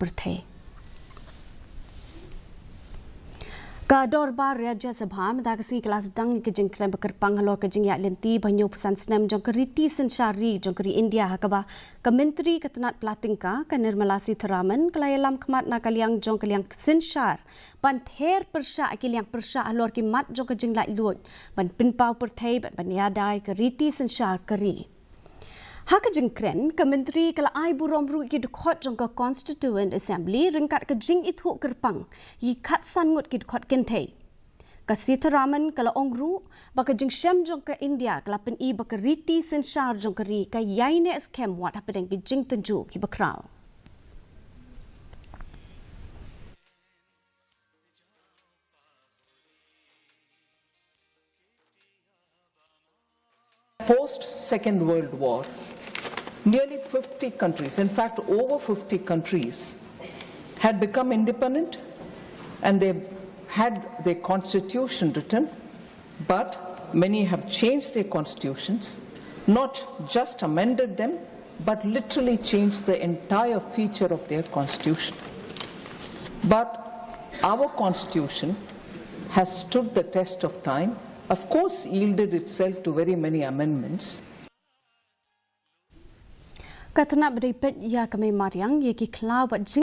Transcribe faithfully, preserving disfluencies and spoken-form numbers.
pyrthei. Ka Dorbar Rajya Sabha mynta ka sngi ka la sdang ïa ka jingkren ba kyrpang halor ka jingïaid lynti ba hynñiewphew san snem jong ka riti synshar ri jong ka ri India, ha kaba ka Myntri ka tnat pla tyngka, ka Nirmala Sitharaman, ka la ïalam khmat na ka liang jong ka liang synshar ban ther pyrshah ki liang pyrshah halor ki mat jong ka jinglaitluid ban pynpaw pyrthei bad ban ïada ïa ka riti synshar ka ri. Ha ka jingkren, ka Myntri ka la ai burom ruh ïa ki dkhot jong ka Constituent Assembly ryngkat ka jingithuh kyrpang ïa ki khatsan ngut ki dkhot kynthei. Ka Sitharaman ka la ong ruh ba ka jingshem jong ka India ka la pyni ba ka riti synshar jong ka ri ka ïaineh skhem wat hapdeng ki jingtynjuh kiba khraw. Post Second World War, nearly fifty countries, in fact, over fifty countries, had become independent and they had their constitution written, but many have changed their constitutions, not just amended them, but literally changed the entire feature of their constitution. But our constitution has stood the test of time, of course, yielded itself to very many amendments. Ka tnat ba dei peit ïa ka mei mariang ïa ki khlaw bad